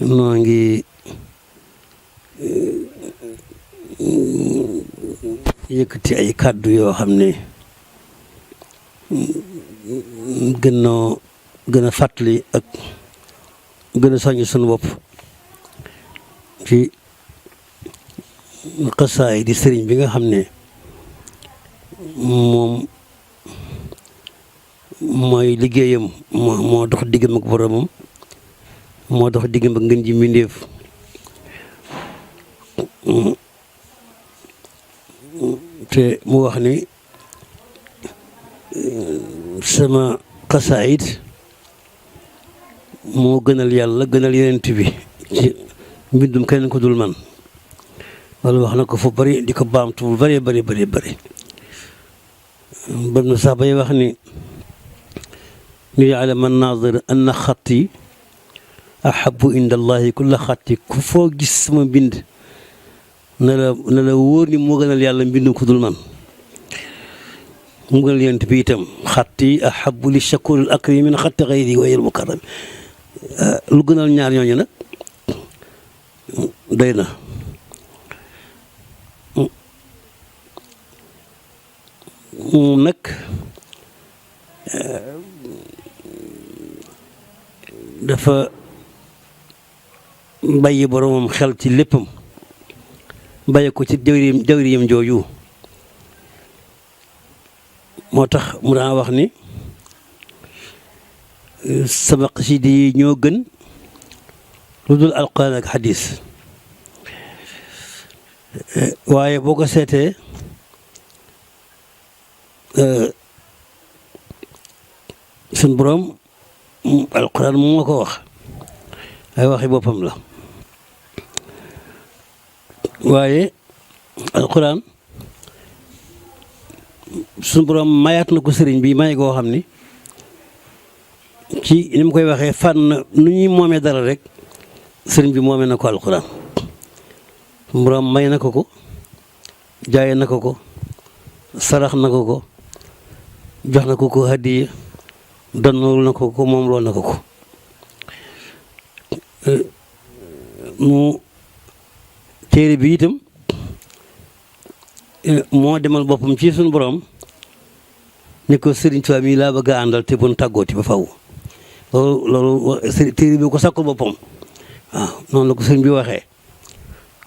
noo ngi yëkkati ay kàddu yoo xam ne gën a fàttali ak gën a soññ sunu bopp ci xasaay di sëriñ bi nga xam ne moom mooy liggéeyam moo dox diggam ak boromam moo dox diggam ak ngën ji mbindéef te mu wax ni sama xasaayit moo gënal yàlla gënal yonent bi ci mbindum kenn ko dul man wala wax na ko fu bari di ko baamtu bu bari bari bari bari ba na sax bay wax ni ñu ya'lam an-naazir anna xatti ahabbu inda allahi kulla xatti ku foo gis sama mbind na la wóor ni moo gënal yàlla mbindum ko dul man mu gënal yonent bi itam xatti ahabbu li shakuril akrami min xatti xayri wa yal mukarram lu gënal ñaar ñooñu nag doy na nag dafa bàyyi boromam xel ci léppam bàyyi ko ci jawriyam jooju moo tax mu daan wax ni sama xasida yi ñoo gën lu dul alquran ak xadis waaye boo ko seetee suñ borom alquran mu moo ko wax ay waxi boppam la waaye alquran suñ borom mayaat na ko sëriñ bi may goo xam ni ci ni mu koy waxee fànn nu ñuy moomee dara rek sëriñ bi moomee na ko alquran suñ borom may na ko ko jaaye na ko ko sarax na ko ko jox na ko ko hadiya donnul na ko ko moom lool na ko ko mu téere bi itam moo demal boppam ci suñu borom ni ko sëriñ Tuubaa mi laa bëgg a àndal te bon tàggooti ba faw loolu téere bi ko sakkul boppam waaw noonu la ko sëriñ bi waxee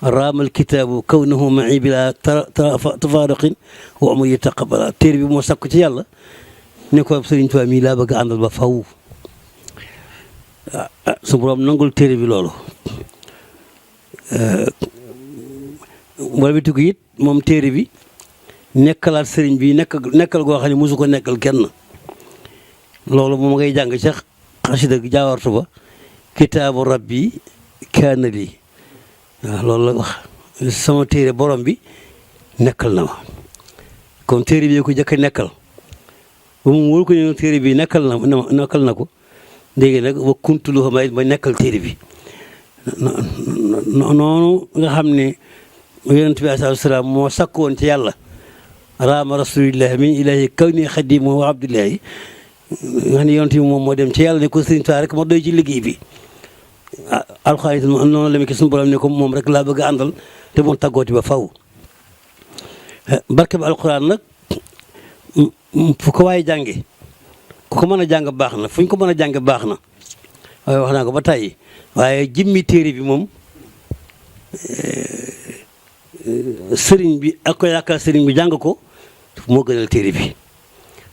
raamal kitaabu kawnahu ma'i bila tafaruqin wa amul yataqabala téere bi moo sakku ci yàlla ne ko sëriñ Tuubaa mii laa bëgg a àndal ba faw su borom nangul téere bi loolu wala bi tukki it moom téere bi nekkalaat sëriñ bi nekkal goo xam ne mosu ko nekkal kenn loolu moom ngay jàng ca xasida jaawartu ba kitaabu rabbi kaana lii waaw loolu la wax sama téere borom bi nekkal na ma comme téere bi ko jëkk a nekkal ba mu wóor ko ne téere bi nekkal na ko léegi nag wa kuntu lahu ma nekkal téere bi noonu nga xam ne yonent bi alayhi salaam moo sakk woon ci yàlla raama rasulillahi min ilahi kawni xadimu wa abdullahi nga xam ne yonent bi moom moo dem ci yàlla ne ko sëriñ Tuubaa rek ma doy ci liggéey bi alxuraan itam noonu la mi ki suñu borom ne ko moom rek laa bëgg a àndal te moom tàggooti ba faw barke bi alxuraan nag fu ko waaye jànge ku ko mën a jàng baax na fu ñu ko mën a jànge baax na waaye wax naa ko ba tàyyi waaye jëmmi téere bi moom sëriñ bi ak ko yaakaar sëriñ bi jàng ko moo gënal téere bi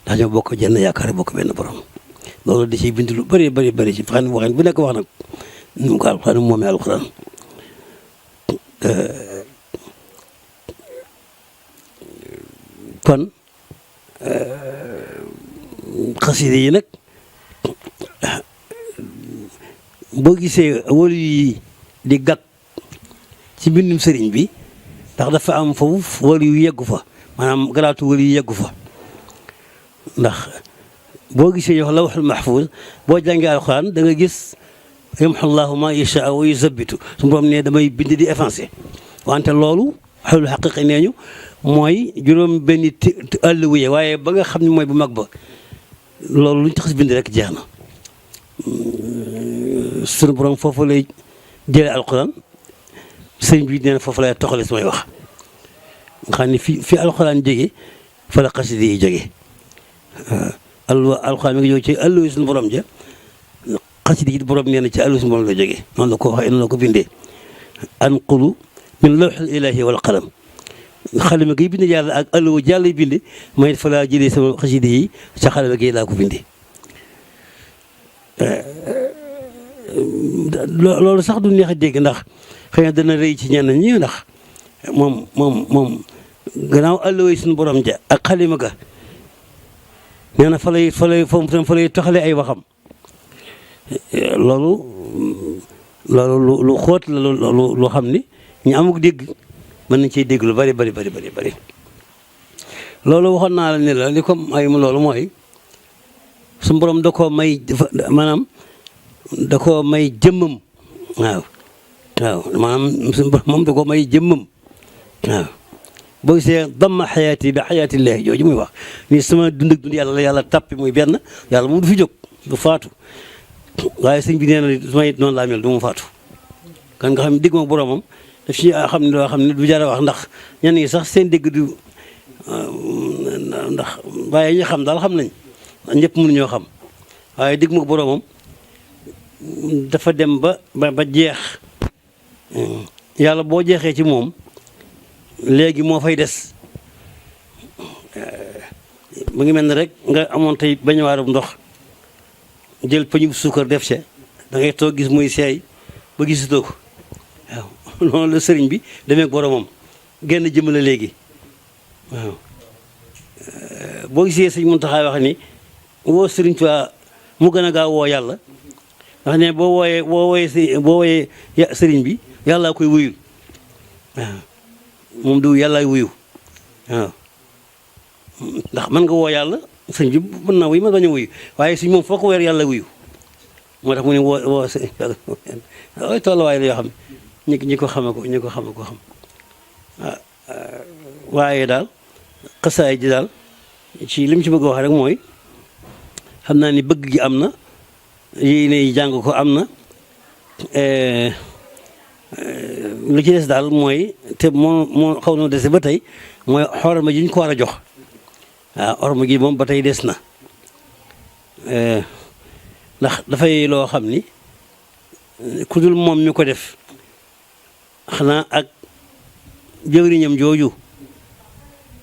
ndax ñoo bokk jenn yaakaar bokk benn borom loolu da ciy bind lu bëri bëri bëri ci xam ne waxin bu nekk wax nag nu mu ko alxuraan moomee alxuraan kon xasida yi nag boo gisee wóolu yi di gàkk ci mbindum sëriñ bi ndax dafa am foofu wóolu yu yeggu fa maanaam garaatu wóolu yu yeggu fa ndax boo gisee yow lawhul mahfuz boo jàngee alxuraan da nga gis yamhu llaahu maa yashaa wa yusabbitu su borom ne damay bind di effacé wante loolu xawlu xaqiqa nee ñu mooy juróom benn àll wuye waaye ba nga xam ne mooy bu mag ba loolu lu ñu tax bind rek jeex na sunu borom foofu lay jëlee alxuraan sëriñ bi nee na foofu lay toxale samay wax nga xam ne fi alxuraan jógee fa la xasida yi jógee alxuraan mi ngi jóge ci àlluwa suñu borom ja xasida yi borom nee na ci àlluwa suñu borom la jógee noonu la ko waxee noonu la ko bindee anqulu min lawhil ilaahi wal qalam xalima gi bind yàlla ak àlluwa jàll bind may fa laa jëlee sama xasida yi ca xalima gi laa ko bindee loolu sax du neex a dégg ndax xëy na dana rëy ci ñenn ñi ndax moom gannaaw àlluwa suñu borom ja ak xalima ga nee na fa lay toxalee ay waxam loolu lu xóot la lu xam ni ñu amuk dégg mën nañ cee dégg lu bari loolu waxoon naa la ni la li ko may loolu mooy su borom da koo may maanaam da koo may jëmmam waaw maanaam su borom moom da koo may jëmmam waaw boo gisee damma xayaati bi xayaatillaahi jooju muy wax ni sama dund ak dund yàlla la yàlla tappi muy benn yàlla moom du fi jóg du faatu waaye sëñ bi nee na su may noonu laa mel du mu faatu kan nga xam ne digg ma boromam daf ci xam ne loo xam ne du jar a wax ndax ñenn ñi sax seen dégg du ndax waaye ñi xam daal xam nañ ñëpp mënuñoo xam waaye digg ma boromam dafa dem ba jeex yàlla boo jeexee ci moom léegi moo fay des mu ngi mel ne rek nga amoon tey bañ waarum ndox jël pëñub suukar def ca da ngay toog gis muy seey ba gisatoo ko waaw loolu la sëriñ bi demee ak boromam genn jëm la léegi waaw boo gisee sëñ Muntaxa wax ni woo sëriñ Tuubaa mu gën a gaaw woo yàlla ndax ne boo wooyee sëriñ bi yàllaa koy wuyul waaw moom du yàllaay wuyu waaw ndax mën nga woo yàlla sëñ bi mën naa wuyu mën bañ a wuyu waaye suñ moom foo ko weer yàlla wuyu moo tax mu ne woo sëñ ay tolluwaay la yoo xam ne ñi ko xam waaye daal xasaay ji daal ci li mu ci bëgg a wax rek mooy xam naa ni bëgg gi am na yéene jàng ko am na lu ci des daal mooy te moo xaw na dese ba tey mooy xorma ji ñu ko war a jox waaw xorma gi moom ba tey des na ndax dafay loo xam ni ku dul moom mi ko def xanaa ak jëwriñam jooju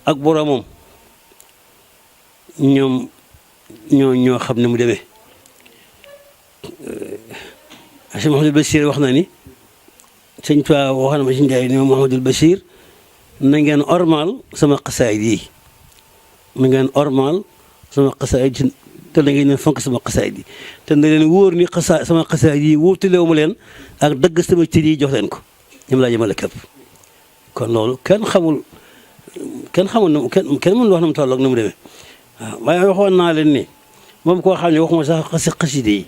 ak boromam ñoo xam ne mu demee Cheikh Mouhamadul Bachir wax na ni sëñ Tuubaa wax na ma si Njaay ni Mouhamadul Bachir na ngeen ormal sama xasaayid yi na ngeen ormal sama xasaayid te na ngeen fonk sama xasaayid yi te na leen wóor ni sama xasaayid yi wóotalewu ma leen ak dëgg sama cër yi jox leen ko ñoom laa jëmale képp kon loolu kenn xamul na kenn mënul wax na mu toll ak na mu demee waaw waaye waxoon naa leen ni moom koo xam ne waxuma sax xaside yi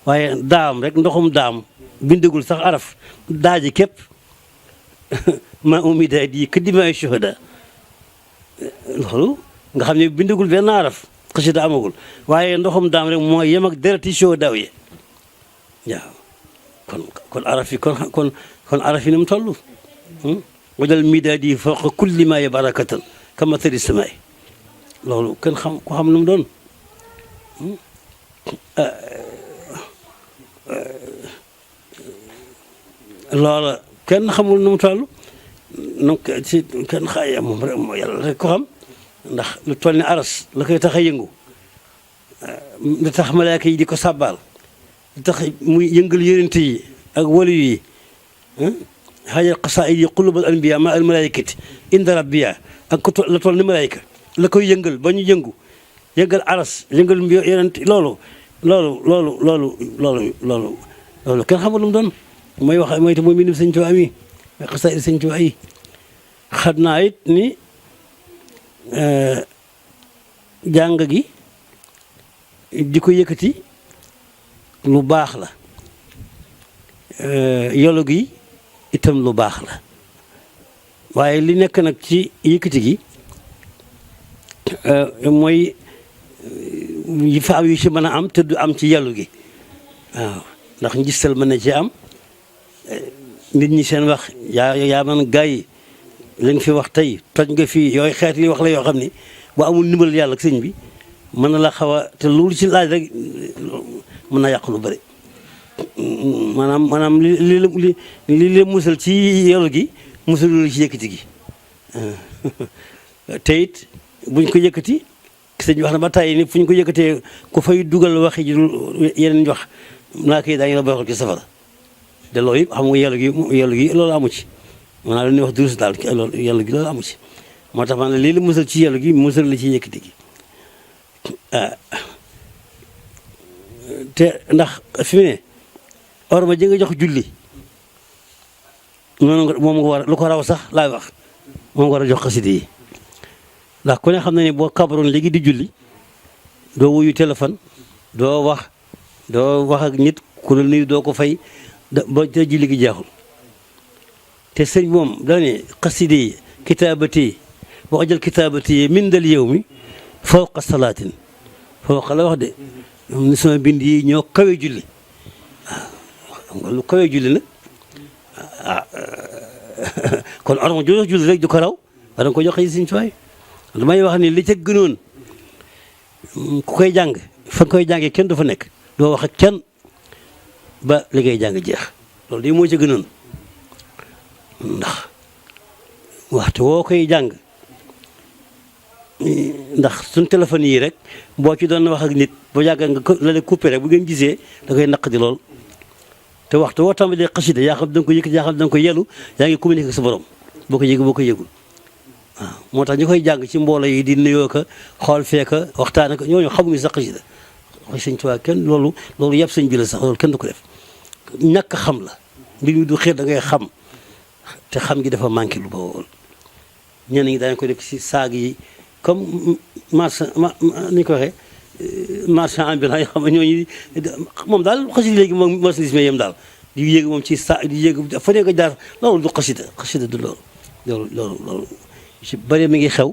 waaye daam rek ndoxum daam bindagul sax araf daaji képp ma umi day di këddimaay shuhada loolu nga xam ne bindagul benn araf xasida amagul waaye ndoxum daam rek mooy yem ak dereti shuhada yi waaw kon araf yi kon araf yi ni mu toll wajal midaadi fawqa kulli maayi barakatan kama tëri samaay loolu kenn ko xam lu mu doon loola kenn xamul nu mu toll donc ci kenn xaaya moom rek moo yàlla rek ko xam ndax lu toll ni aras la koy tax a yëngu lu tax malaaka yi di ko sàbbaal lu tax muy yëngal yonent yi ak waliyu yi xaajal xasaayid yi qulubal anbiya ma al malaykati inda rabbiya ak ko la toll ni malayka la koy yëngal ba ñu yëngal aras yëngal yonent loolu kenn xamul lu mu doon mooy wax mooy te mooy mbindum sëñ Tuubaa mi mooy xasaayid sëñ Tuubaa yi xam naa it ni jàng gi di ko yëkkati lu baax la yolo gi itam lu baax la waaye li nekk nag ci yëkkati gi mooy yi fa am yu ci mën a am te du am ci yàllu gi waaw ndax ngistal mën na ci am nit ñi seen wax yaa man gars yi li nga fi wax tey toj nga fii yooyu xeet yi wax la yoo xam ni boo amul ndimbal yàlla ak sëñ bi mën na la xaw a te loolu ci laaj rek mën na yàq lu bëri maanaam li la musal ci yolu gi musal lu ci yëkkati gi te it buñ ko yëkkati sëñ bi wax na ba tàyyi ni fu ñu ko yëkkatee ku fay dugal waxi ji yeneen wax naa koy daañu la boyxal ci safara te loolu yëpp xam nga yellu gi loolu amu ci maanaam lu ñuy wax durus daal loolu yellu gi loolu amu ci moo tax maanaam lii la musal ci yellu gi musal la ci yëkkati gi te ndax fi mu ne orma ji nga jox julli noonu moom nga war lu ko raw sax laay wax moom nga war a jox xasida yi ndax ku ne xam na ne boo kabaroon léegi di julli doo wuyu téléphone doo wax ak nit ku la nuyu doo ko fay ba te julli gi jeexul te sëñ moom da ne xasida yi kitaabati wax jël kitaabati min dal yow mi fawqa salaatin fawqa la wax de ni sama bind yi ñoo kawe julli waaw xam nga lu kawe julli nag kon orma jox julli rek du ko raw war nga ko jox yi Sëñ Tuubaa damay wax ni li ca gënoon ku koy jàng fa nga koy jàngee kenn du fa nekk doo wax ak kenn ba li ngay jàng jeex loolu de moo ca gënoon ndax waxtu woo koy jàng ndax suñ téléphone yi rek boo ci doon wax ak nit boo yàgga nga la la coupé rek bu ngeen gisee da koy naq di lool te waxtu woo tàmbalee xasida yaa xam da nga ko yëkkati yaa xam da nga ko yelu yaa ngi communiqué ak sa borom boo ko yëg boo ko yëgul waaw moo tax ñu koy jàng ci mbooloo yi di nuyoo ko xool feeka waxtaan ak ñooñu xamuñu sax xasida wax Sëñ Tuubaa kenn loolu yàpp sëñ bi la sax loolu kenn du ko def ñàkk xam la mbir mi du xeet da ngay xam te xam gi dafa manqué lu bawol ñenn ñi daañu ko def ci saag yi comme marchand ni ko waxee marchand ambulant yi xam nga ñooñu moom daal xasida léegi moom marchandise yem daal di yéeg moom ci sa di yéeg fa nekk jaar loolu du xasida du loolu ci bëri mi ngi xew